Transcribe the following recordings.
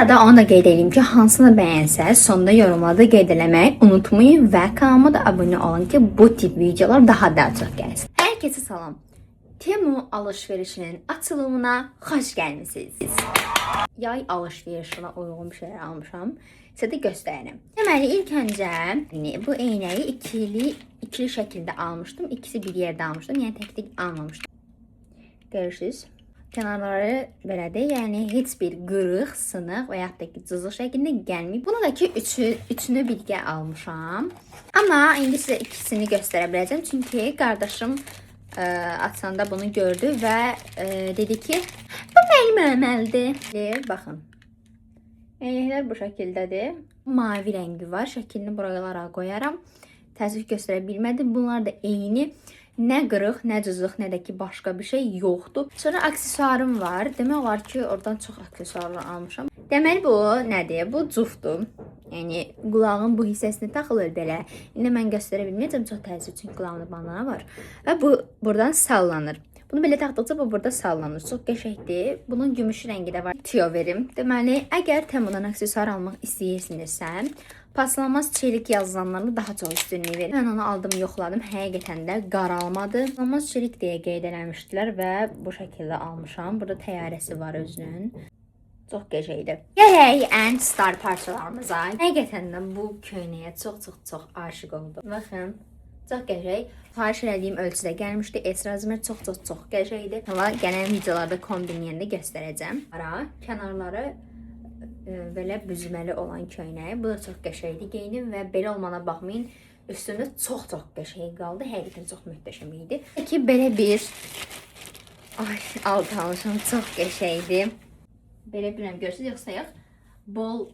arada onu da qeyd edeyim ki, hansını bəyənsəz, sonda yorumlarda qeyd eləməyi unutmayın və kanalıma da abunə olun ki, bu tip videolar daha da çox gəlsin. Herkese salam. Temu alışverişinin açılımına xoş gəlmisiniz. Yay alışverişine uyğun bir şeyler almışam. Sizə də göstərirəm. Deməli, ilk öncə bu eynəyi ikili şəkildə almışdım. İkisi bir yerdə almışdım. Yəni tək-tək almamışdım. Görürsüz. Kənarları belədir. Yəni heç bir qırıq, sınıq və yaxud da ki, cızıq şəklində gəlməyib. Bunu da ki üçünü birgə almışam. Amma indi sizə ikisini göstərə biləcəm. Çünki qardaşım açanda bunu gördü və dedi ki, bu mənim ölməlidir. Baxın. Eynəklər bu şəkildədir. Mavi rəngi var. Şəklini buralara qoyaram. Təəssüf göstərə bilmədim. Bunlar da eyni. Nə qırıq, nə cızıq, nə də ki başqa bir şey yoxdur. Sonra aksesuarım var. Demək olar ki, oradan çox aksesuarlar almışam. Deməli bu nədir? Bu cufdur. Yəni qulağın bu hissəsini taxılır belə. İndi mən göstərə bilməyəcəm, çox təəssüf, çünki qulağımda bandana var. Və bu buradan sallanır. Bunu belə taxdıqca bu burada sallanır. Çox qəşəngdir. Bunun gümüşü rəngi də var. Tüyo verim. Deməli, əgər Temudan aksesuar almaq istəyirsinizsə, paslanmaz çelik yazılanlarını daha çox üstünlük verin. Mən onu aldım, yoxladım. Həqiqətən də qaralmadı. Paslanmaz çelik deyə qeyd eləmişdilər və bu şəkildə almışam. Burada təyyarəsi var özünün. Çox qəşəngdir. Gələk ən star parçalarımıza. Həqiqətən də bu köynəyə çox-çox-çox aşiq oldum. Baxın. Çox qəşəng. Xahiş elədiyim ölçüdə gəlmişdi. S razmer çox-çox-çox qəşəngdir. Amma gələn videolarda kombinləyəndə göstərəcəm. Ara kənarları belə büzməli olan köynək. Bu da çox qəşəngdir geyinim və belə olmana baxmayın, üstündə çox-çox qəşəng qaldı. Həqiqətən çox möhtəşəm idi. Ki belə bir ay alt almışam, çox qəşəngdir. Belə bilmirəm görürsüz yoxsa yox. Bol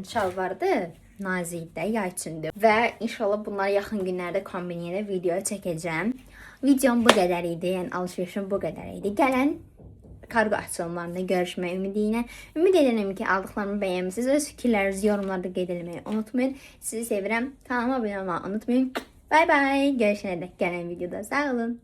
şalvardır. Nazikdə, yay üçündür. Və inşallah bunları yaxın günlərdə kombinləyəndə video çəkəcəm. Videom bu qədər idi, yəni alışverişim bu qədər idi. Gələn kargo açılımlarında görüşmək ümidi ilə. Ümid edirəm ki, aldıqlarımı bəyənmisiniz. Öz fikirlərinizi yorumlarda qeyd eləməyi unutmayın. Sizi sevirəm. Kanalıma abunə olmağı unutmayın. Bye bye. Görüşənədək gələn videoda. Sağ olun.